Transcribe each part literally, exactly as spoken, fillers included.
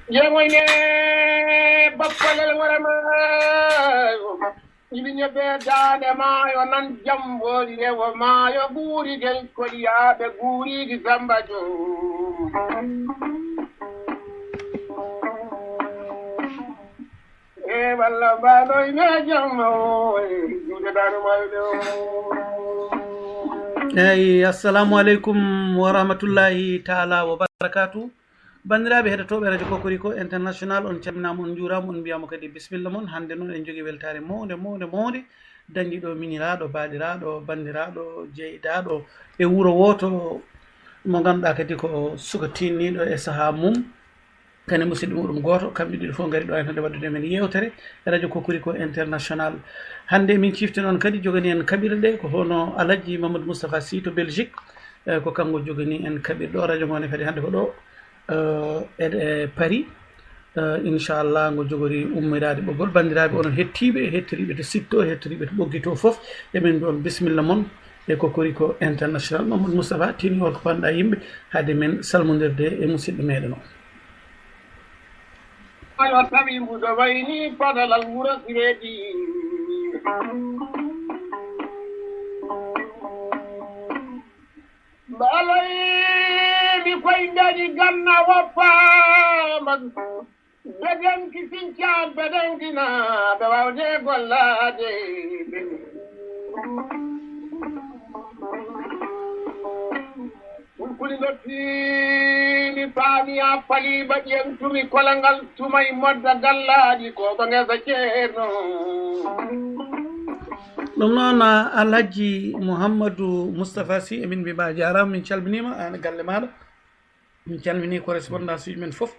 Yemoy ne bappalel warama. Iɓe ñebbe daande maayo nan jamboori rewo maayo guurigel koɗiyaaɓe guurigi Samba Joom. E walla mbaɗoy ne jamma o e juuɗe daande maayo ɗe o. Eyi, assalamu aleykum wa rahmatullahi taala wa barakatuh. Banndiraaɓe heɗotooɓe Radio Kokoriko International, on calminaama, on njuuraama, on mbiyaama kadi bisimilla mon. Hannde noon en njogii weltaare mawnde, mawnde, mawnde, dañde ɗo miñiraaɗo, baaɗiraaɗo, banndiraaɗo, jeyɗaaɗo e wuro wooto mo ngannduɗaa kadi ko suka tiinniiɗo e sahaa mum, kadi musidɗo muɗum gooto, kamɓe ɗiɗo fof ngari ɗo hannde waɗdude men yeewtere Radio Kokoriko International. Hannde min cifti noon kadi jogani en kaɓirɗe ɗe, ko hono Alhaji Mamadou Moustapha Sy to Belgique, eh, ko kanko jogani en kaɓirɗe o. Radio ngo ne kadi hannde ko ɗo, eh, e, e Paris. Eh, inchallah, ngo jogori ummiraade ɓoggol. Banndiraaɓe onon hettiiɓe, hettoriiɓe to site to, hettoriiɓe to ɓoggi to fof, emin mbiya on bisimilla mon e Kokoriko International. Mamadou Moustapha, tini hol ko panɗa yimɓe, haade men salmondirde e musidɗo meɗen o. Ayo tawi mbuɗo wayni padalal wuro Sireedi. Mbaloy mi koy ndañi ganna woppaama. Bedenki sincaan bedenkinaaɓe wawde gollaade. Kulkuli ndottiimi paami a paliiba ƴeŋtumi kolangal tumay modda gallaaji ko ba ngesa ceerno. Ɗum noon, Alhaji Mouhamadou Moustapha Sy, emin mbiya ma jaaraama, min calminiima aan e galle maaɗa. Min calminii correspondance uji men fof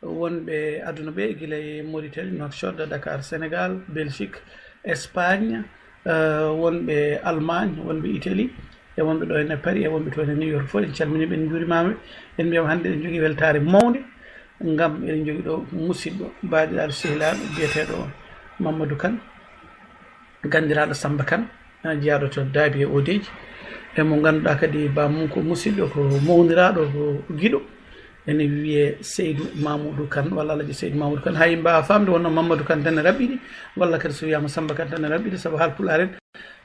wonɓe aduna ɓe, gila e Mauritanie, Nouakchott, Dakar, Sénégal, Belgique, Espagne, eh, wonɓe Allemagne, wonɓe Italie, e wonɓe ɗo henne Paris, e wonɓe to henne New York fof. En calminii ɓe, en njuuriima ɓe. En mbiyama hannde eɗen njogii weltaare mawnde, ngam eɗen njogii ɗo musidɗo, baaɗiraaɗo, sehilaaɗo biyeteeɗo Mamadou Kane, ganndiraaɗo Samba Kane, eh, jeyaaɗo to Daabi e Odeeji, e mo ngannduɗaa kadi bammum ko musidɗo, ko mawniraaɗo, ko giɗo, ene wiyee Seydou Mamoudou Kane, walla Alhaji Seydou Mamoudou Kane. Hay mbaawa faamde wonno Mamadou Kane tan ne raɓɓiɗi, walla kadi so wiyaama Samba Kane tan ne raɓɓiɗi, sabu haal pulaar en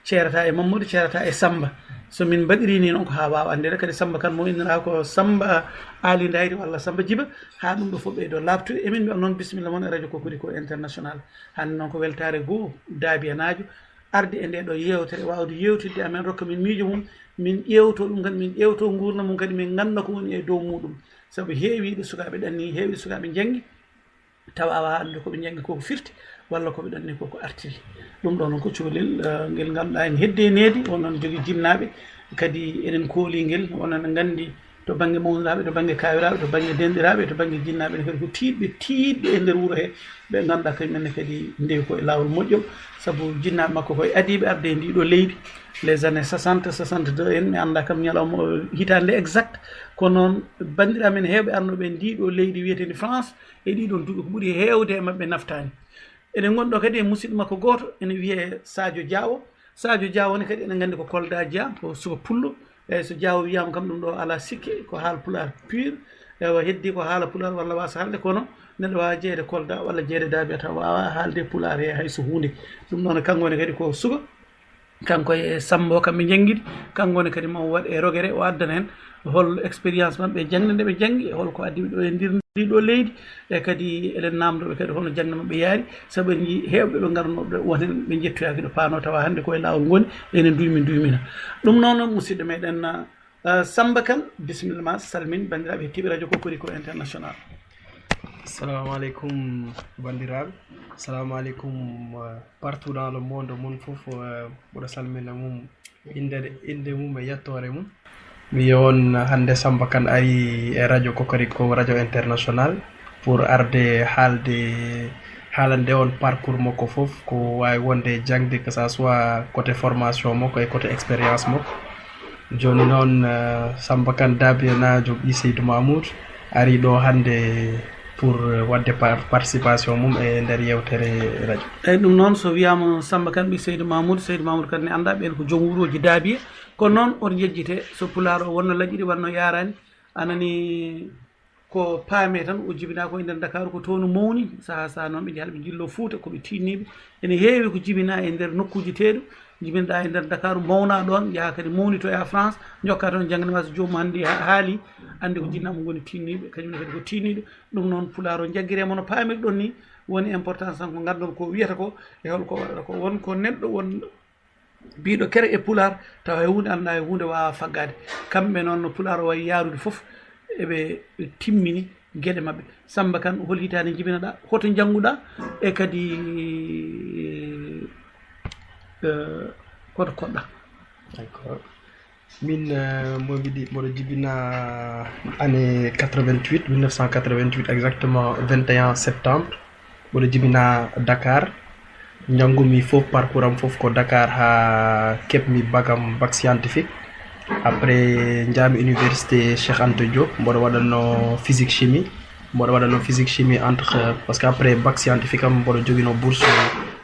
ceerata e Mamadou, ceerata e Samba. So min mbaɗirii nii noon ko haa waawa anndeede, kadi Samba Kane mo innira ko Samba Aali Ndayri walla Samba Jiba, haa ɗum ɗo fof ɓeydo laaɓtude. Emin mbiya noon bisimilla mon e Radio Kokoriko International. Hannde noon ko weltaare goo daabiyanaajo arde e ndee ɗoo yeewtere, waawde yeewtidde amen, rokka min miijo mum, min ƴeewtoo ɗum kadi, min ƴeewtoo nguurndam mum kadi, min ngannda ko woni e dow muuɗum. Sabu heewiiɓe sukaaɓe ɗannii, heewiiɓe sukaaɓe njanngi, tawa awa anndude ko ɓe njanngi ko ko firti, walla ko ɓe ɗannii ko ko artiri. Ɗum ɗoo noon ko cukalel, eh, ngel ngannduɗaa ene heddii e needi, won noon jogii jinnaaɓe, kadi eɗen koolii ngel, won noon nganndi to bannge mawniraaɓe, to bannge kaawiraaɓe, to bannge denɗiraaɓe, to bannge jinnaaɓe ne kadi ko tiiɗɓe, tiiɗɓe e nder wuro he, ɓe ngannduɗaa kañum en ne kadi ndewi ko e laawol moƴƴol, sabu jinnaaɓe makko ko e adiiɓe arde e ndii ɗoo leydi, les années soixante, soixante-deux en, mi anndaa kam ñalawma o, hitaande exact, kono noon banndiraaɓe men heewɓe arnooɓe e ndii ɗoo leydi wiyeteendi France, e ɗii ɗoon duuɓi ko ɓuri heewde e maɓɓe naftaani. Eɗen ngoni ɗo kadi e musidɗo makko gooto, ene wiyee Sadio Diawo. Sadio Diawo ne kadi eɗen nganndi ko Kolda jeyaa, ko suka pullo. Eeyi, so Diawo wiyaama kam ɗum ɗo alaa sikke, ko haal pulaar pur. Ewa, heddii ko haala pulaar walla waasa haalde, kono neɗɗo waawa jeyeede Kolda walla jeyeede Daabi tawa waawa haalde pulaar he hay so huunde. Ɗum ɗoon kanko ne kadi ko suka. Kanko e Sammba o, kamɓe njanngiɗi. Kanko ne kadi ma o waɗ e rogere, o addana en hol expérience maɓɓe, jaŋde nde ɓe janngi, hol ko addi ɓe ɗo e ndir ndi ɗo leydi, e kadi eɗen naamndoo ɓe kadi hono jaŋde maɓɓe yaari, sabu en njii heewɓe ɓe ngarnooɓe ɗo, won heen ɓe njettoyaaki ɗo paanoo, tawa hannde ko e laawol ngoni, ene nduumi nduumina. Ɗum noon, musidɗo meɗen, ah, Sammba Kane, bisimilla ma, salmin banndiraaɓe heɗtiiɓe Radio Kokoriko International. Assalamu aleykum, banndiraaɓe. Assalamu aleykum, eh, partout dans le monde, mon fof, eh, mboɗo salmina mum, innde, innde mum e yettoore mum. Mi wiya on, hannde Sammba Kane ari e Radio Kokoriko, Radio International, pour arde haalde, haalande on parcours makko fof, ko waawi wonde e jaŋde, que ça soit côté formation makko e côté expérience makko. Jooni noon, eh, Sammba Kane Daabiyanaajo ɓii Seydi Mamoudou ari ɗo hannde pour, euh, waɗde par-, participation mum e nder yewtere radio. Eyyi, ɗum noon, so wiyaama Samba Kane ɓii Seydi Mamoudou, Seydi Mamoudou Kane ne anndaa ɓeen ko joom wuurooji daabiye. Kono noon, on njejjite, so Pulaar o wonno laƴiri, wonno yaaraani, anani ko paamee tan, o jibinaa ko e nder Dakar, ko toon o mawni. Sahaa sahaa noon, ɓe njaha ɓe njillo Fuuta, ko ɓe tiinniiɓe. Ene heewi ko jibinaa e nder nokkuuji teeɗu, jibinɗaa e nder Dakar, mawnaa ɗoon, njaha kadi mawnitoya France, njokkaa toon jannginma, so joomum hannde ha-, haali, anndi ko jinnaaɓe ngoni tiinniiɓe, kañum ne kadi ko tiinniiɗo. Ɗum noon, Pulaar o jaggiree mo no paamirɗon ni, woni importance tan ko nganndon ko wiyata ko, e hol ko waɗata ko. Won ko neɗɗo won biiɗo kere e Pulaar, tawa e huunde anndaa, e huunde waawa faggaade. Kamɓe noon, no Pulaar o wayi yaarude fof, eɓe timmini geɗe maɓɓe. Samba Kane, hol hitaande jibinoɗaa? Hoto njannguɗaa? E kadi, eh, hoto koɗɗaa? D'accord. Min, eh, mo mbiɗi-, mboɗo jibina année quatre-vingt-huit, mille neuf cent quatre-vingt-huit exactement, vingt et un septembre. Mboɗo jibina Dakar. Njanngumi fof, parcours am fof ko Dakar haa keɓmi bac am, bac scientifique. Après, njaami université Cheikh Anta Diop, mboɗo waɗanno physique chimie. Mboɗo waɗanno physique chimie entre, parce que après bac scientifique am, mboɗo joginoo bourse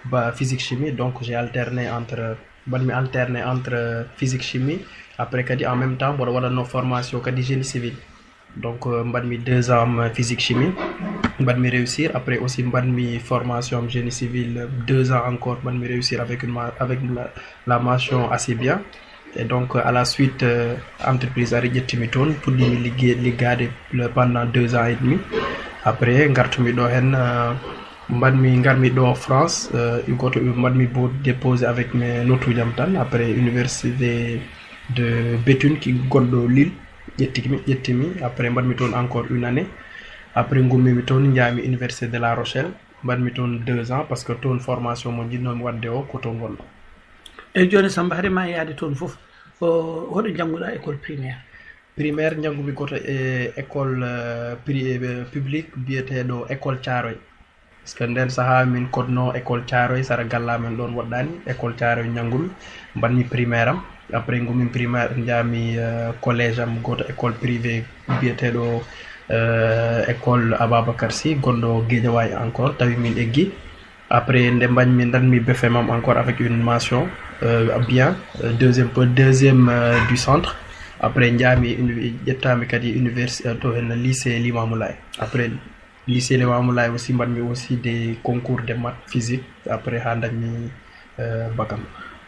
ba physique chimie. Donc, j'ai alterné entre, mbaɗmi alterné entre physique chimie. Après kadi, en même temps, mboɗo waɗanno formation kadi génie civil. Donc, euh, mbaɗmi deux ans am physique chimie, mbaɗmi réussir. Après aussi, mbaɗmi formation am génie civil, euh, deux ans encore, mbaɗmi réussir avec une ma-, avec la, la mention assez bien. Et donc, euh, à la suite, euh, entreprise ari ƴettimi toon, puɗɗimi ligge-, liggaade le, pendant deux ans et demi. Après, ngartumi ɗo heen, euh, mbaɗmi, ngarmi ɗo France, euh, gooto mbaɗmi bo déposé avec mes notuuji am tan. Après, université de Béthune, ki gonɗo Lille, ƴettimi, ƴettimi. Après, mbaɗmi toon encore une année. Après, ngummimi toon, njaami Université de La Rochelle. Mbaɗmi toon deux ans, parce que toon formation mo njiɗnoomi waɗde o, ko toon wonno. Eyyi, jooni Samba, hade ma yaade toon fof, o, hoɗo njannguɗaa école primaire? Primaire, njanngumi gooto e école, euh, pri-, euh, publique biyeteeɗo École Thiaroye. Parce que ndeen sahaa min koɗno école Thiaroye, sara galla men ɗoon woɗɗaani, école Thiaroye njanngumi, mbaɗmi primaire am. Après, ngummi primaire, njaami, euh, collège am, gooto école privé biyeteeɗo, euh, école Ababacar Sy, gonɗo Guédiawaye encore, tawi min eggi. Après, nde mbaɗmi, ndanmi B F M am encore avec une mention, euh, bien, euh, deuxième, deuxième, euh, du centre. Après, njaami uni-, ƴettaami kadi université, euh, to heen lycée Limamoulaye. Après, lycée Limamoulaye aussi, mbaɗmi aussi des concours de maths, physique. Après, haa ndañmi, euh, bac am.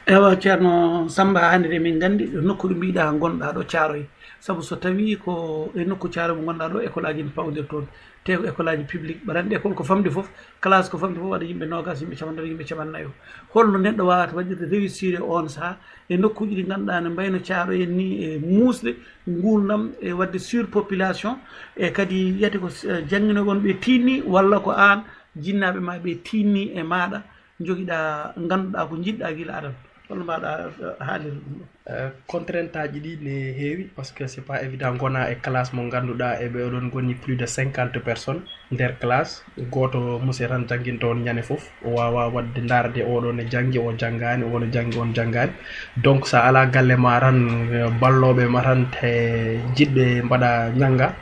Ewa, Ceerno Samba, hannde de min nganndi ɗo nokku ɗo mbiɗa ngonɗa ɗo Thiaroye. Sabu so tawi ko e nokku Thiaroye mo ngonɗa ɗo, école aji ne pawdir toon. Te ko école aji public, mbaɗa anndi école ko famɗi fof, classe ko famɗi fof, waɗa yimɓe noogas, yimɓe capanɗe tati, yimɓe capanɗe nayo. Holno neɗɗo waawata waɗirde réussir e oon sahaa e nokkuuji ɗi ngannduɗaa ne mbayno Thiaroye en ni, e muusde nguurndam, e waɗde surpopulation, e kadi yiyate ko, eh, jannginoy won ɓe tiinni, walla ko aan jinnaaɓe ma ɓe tiinni e maaɗa, njogiɗaa, ngannduɗaa ko njiɗɗaa gila adan? Holno mbaɗa, eh, haalirde ɗum ɗo? Eh, contrainte aji ɗi ne heewi, parce que c'est pas évident, ngona e classe mo ngannduɗaa e ɓe oɗon ngoni plus de cinquante personnes nder classe. Gooto monsieur tan jannginta on ñande fof, o waawaa waɗde ndaarde oɗo ne janngi, o janngaani, o no janngi, on janngaani. Donc, so a alaa galle ma tan, eh, ballooɓe ma tan, te jiɗɓe mbaɗa ñannga,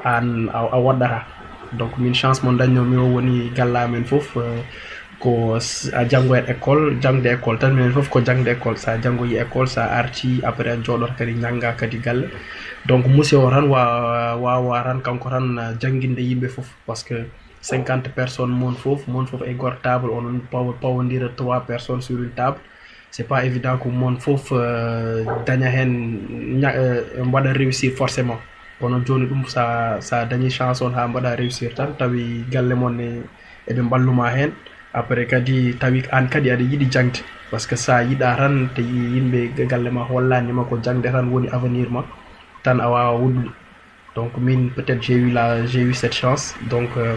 aan a, a woɗɗataa. Donc, min chance mo ndañnoomi o woni galle amen fof, eh, ko s-, a janngoyat école, jaŋde école tan, minen fof ko jaŋde école. So a janngoyi école, so a arti, après a jooɗoto kadi ñannga kadi galle. Donc, monsieur o tan wa-, waawaa tan kanko tan, eh, jannginde yimɓe fof, parce que cinquante personnes, mon fof, mon fof e goto table, onon paw-, pawodira trois personnes sur une table. C'est pas évident ko mon fof, euh, daña heen ña-, euh, mbaɗa réussir forcément. Kono jooni ɗum, sa, sa dañi chance on haa mbaɗa réussir tan, tawi galle mon ne eɓe mballuma heen. Après kadi tawi aan kadi aɗa yiɗi jaŋde. Parce que sa yiɗa tan, te yimɓe galle ma hollanima ko jaŋde tan woni avenir ma, tan a waawa wuddu. Donc, min, peut-être, j'ai eu la, j'ai eu cette chance. Donc, euh,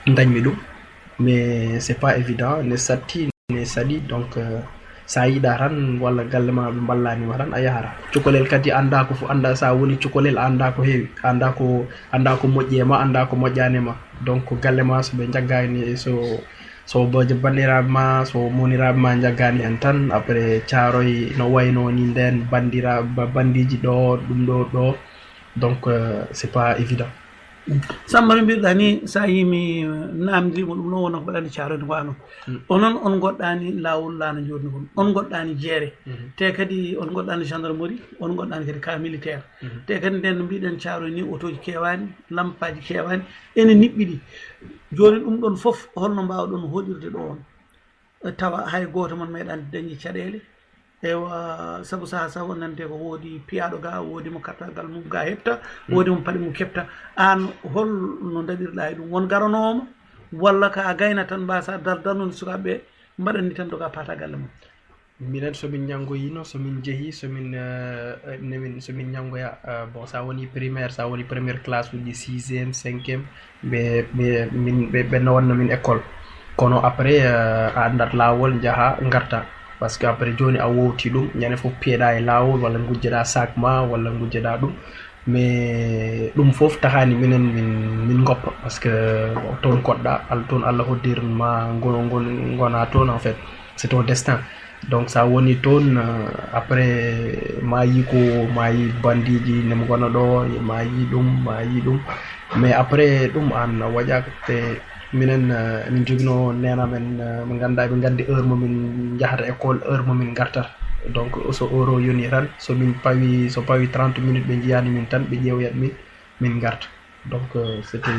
ndañmi ɗum. Mais c'est pas évident. Ne satti, ne saɗi. Donc, euh, sa yiɗa tan, walla galle ma ɓe mballanima tan, a yahata. Cukalel kadi annda ko fu-, annda sa woni cukalel, a annda ko heewi. A annda ko, annda ko moƴƴi e ma, annda ko moƴƴani e ma. Donc, galle ma so ɓe jaggani, so, so bo-, banndiraaɓe ma, so moniraaɓe ma jaggani en tan, après Thiaroye no wayno ni nden, bandira-, ba-, bandiji ɗo, ɗum ɗo, ɗo. Donc, euh, c'est pas évident. Samba no mbiɗa ni, sa yimi namdimo ɗum no wona ko mbaɗani caarode ko ano. Onon on goɗɗani laawol laana jodni kon, on goɗɗani jeere. Te kadi on goɗɗani gendarmerie, on goɗɗani kadi ka militaire. Te kadi nden no mbiɗen caaro ni, otoji kewani, lampaji kewani, ene niɓɓiɗi. Joni ɗum ɗon fof holno mbawɗon hoɗirde ɗo on? Tawa hay goto mon meeɗani dañi caɗele. Ewa, sabu saha saha wonande ko woodi piyaɗo ga, woodi mo kartagal mum ga hepta, woodi mo paɗe mum kepta. An hol no daɗirɗa e ɗum? Won garanoma walla ka a gayna tan mbasa dardarnude sukaɓe mbaɗanni tan doga pata galle mum? Minen somin ñanngoyino, somin jehi, somin eh, nemin somin ñanngoya eh, bon, sa woni primaire, sa woni première classe uji, sixième, cinquième, ɓe ɓe min ɓe ɓe nawanno min école. Kono après eh, a anndat laawol, njaha ngarta. Parce que après jooni a wowti ɗum, ñande fof piyeɗa e laawol walla ngujjeɗa sac ma walla ngujjeɗa ɗum. Mais ɗum fof tahani minen min min goppa, parce que toon koɗɗa al toon, Allah hoddir ma ngon ngon ngona toon. En fait, c'est ton destin. Donc sa woni toon eh, après ma yi ko ma yi bandiji nemo gona ɗo, ma yi ɗum ma yi ɗum. Mais après ɗum an waƴaka te minen eh, min jogino nena men eh, min ganda ɓe gandi heure mo min jahata école, heure mo min gartata. Donc so heure o yoni tan, so min pawi so pawi trente minutes ɓe jiyani min tan, ɓe ƴeewoyat min, min garta. Donc euh, c'était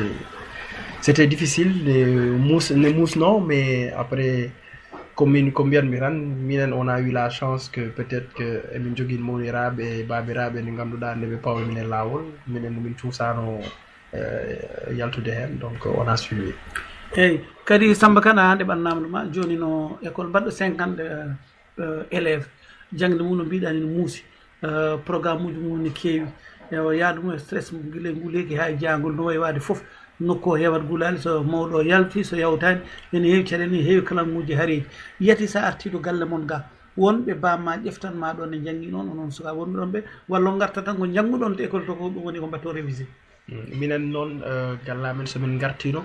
c'était difficile ne mus ne musno, mais après ko min ko mbiyatmi tan, minen on a eu la chance que peut-être que emin jogii mawniraaɓe e baabiraaɓe nde ngannduɗaa nde ɓe pawa minen laawol, minen min cuusano eh, yaltude heen, donc on a suivi. Eyyi, kadi Samba Kane, a hannde ɓannama ɗuma, jooni no école mbaɗɗo cinquante eh, élèves, jangde mum no mbiɗani no muusi. Eh, programme uji mum ne keewi. Ewa, yaadu mum e stress mum gila e nguleeki haa e jaangol no wayi waade fof. Nokku o heewat gulaali, so mawɗo o yalti, so yawtaani, ene heewi caɗeele, ene heewi kalanguuji hareeji. Yati so a artii to galle mon ga, wonɓe bamma ƴeftan ma ɗon ne njanngi noon, onon sukaaɓe wonɓe ɗon ɓe, walla on ngartat tan ko njannguɗon to école to ko ɗum woni ko mbaɗton révisé? Minen noon eh, galle amen so min ngartino,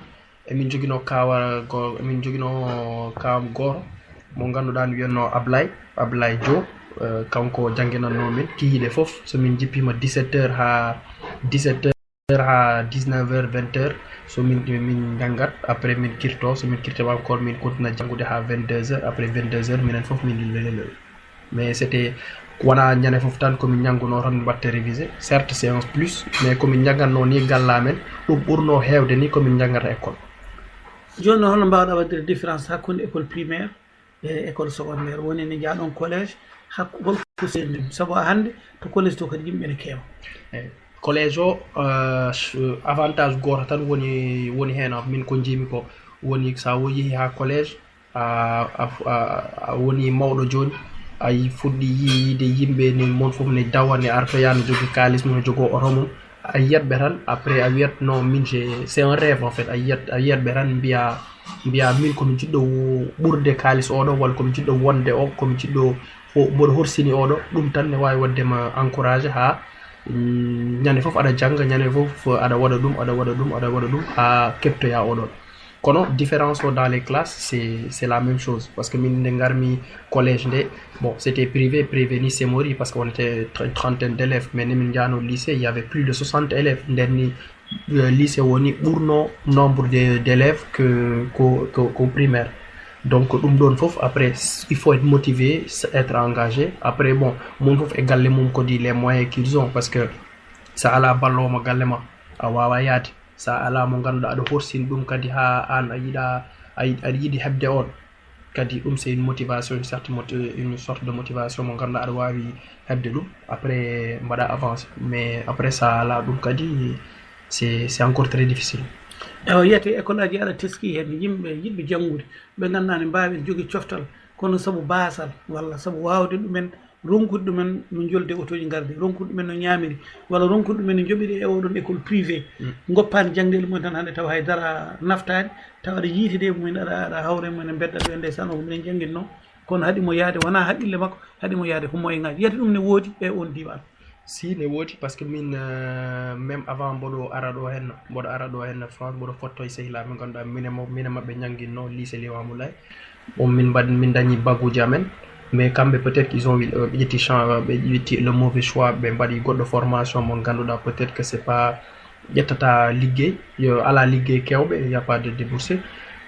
emin jogino kawa go emin jogino kawam goto mo ganduɗa no wiyatno Ablay Ablay Dio. Eh, kanko jannginanno min kihiɗe fof, so min jippima dix-sept heures ha dix-sept heures ha dix-neuf heures, vingt heures, so min min janngat, après min kirto, so min kirtima encore min continua janngude ha vingt-deux heures, après vingt-deux heures minen fof min lelelel. Mais c'était wona ñande fof tan komin ñannguno tan mbatte révisé. Certes c'est un plus, mais komin njanngatno ni galla men, ɗum ɓurno heewde ni komin njanngata école. Jooni noon, holno mbaawɗa waɗde différence hakkunde école primaire e école secondaire? Woni ne njaaɗon collège, hakku holko sendi ɗum? Sabu hannde to collège to kadi yimɓe ne keewa. Eyyi. Collège o eh, avantage goto tan woni woni heen, min ko njiimi ko woni sa wo yehi ha collège, a, a, a, a woni mawɗo jooni, a yi- fuɗɗi yi- yiide yimɓe ni, mon fof ne dawa, ne artoya, ne jogi kaalis mum, ne jogo oto mum. A yiyat ɓe tan, après a wiyat non, min je c'est un rêve en fait. A yiyat a yiyat ɓe tan mbiya mbiya min komi jiɗɗo wo- ɓurde kaalis oɗo, walla komi jiɗɗo wonde o, komi jiɗɗo o- mboɗo horsini oɗo. Ɗum tan ne wawi waɗde ma encouragé ha mm, ñande fof aɗa jannga, ñande fof aɗa waɗa ɗum aɗa waɗa ɗum aɗa waɗa ɗum ha keptoya oɗon. Kono différence o dans les classes, c'est c'est la même chose, parce que min nde ngarmi collège nde, bon, c'était privé, privé ni c'est mori, parce que on était tr- trentaine d'élèves, mais nde min njano lycée, il y avait plus de soixante élèves. Nden ni eh, lycée woni ɓurno nombre de- d'élèves que ko ko ko primaire. Donc ɗum ɗon fof, après il faut être motivé, s- être engagé. Après bon, mon fof e galle mum kodi les moyens qu'ils ont, parce que sa ala ballowo mo galle ma, a wawa yaade. Sa ala mo ganduɗa aɗa horsini ɗum kadi ha an a yiɗa a yiɗ- aɗa yiɗi hebde on, kadi ɗum c'est une motivation, une sorte moti- une sorte de motivation mo ganduɗa aɗa wawi hebde ɗum, après mbaɗa avancé. Mais après sa ala ɗum kadi c'est c'est encore très difficile. Ewa, yiyete école aji aɗa teski heen yimɓe yiɗɓe janngude, ɓe ngannduɗaa ne mbaawi ene jogii coftal, kono sabu baasal walla sabu waawde ɗumen, ronkude ɗumen no njolde otoji ngarde, ronkude ɗumen no ñaamiri, walla ronkude ɗumen no njoɓiri e oɗon école privé, ngoppaani janngeele mumen tan hannde tawa hay dara naftaani, tawa aɗa yiitide e mumen, aɗa aɗa hawra e mumen e mbedda ɗo e ndeysaan o ko minen njannginno, kono haɗi mo yahde wonaa haqqille makko, haɗi mo yahde ko moyen ngaji. Yiyete ɗum ne woodi e oon diiwaan? Si ne woodi, parce que min eh, même avant mboɗo ara ɗo henna, mboɗo ara ɗo henna France, mboɗo fotto e sehilaaɓe ɓe ngannduɗaa mine mo- mine maɓɓe njannginno lycée Limamoulaye. Bon, min mbaɗ min dañi baguji amen, mais kamɓe peut-être ils ont eu- ɓe ƴetti champ ɓe ƴetti le mauvais choix, ɓe mbaɗi goɗɗo formation mo ngannduɗaa peut-être que c'est pas ƴettata liggey, yo alaa liggey keewɓe, y a pas de débouché.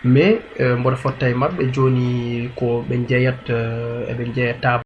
Mais mboɗo fotta e maɓɓe jooni, ko ɓe njeyat, eɓe njeya taaba.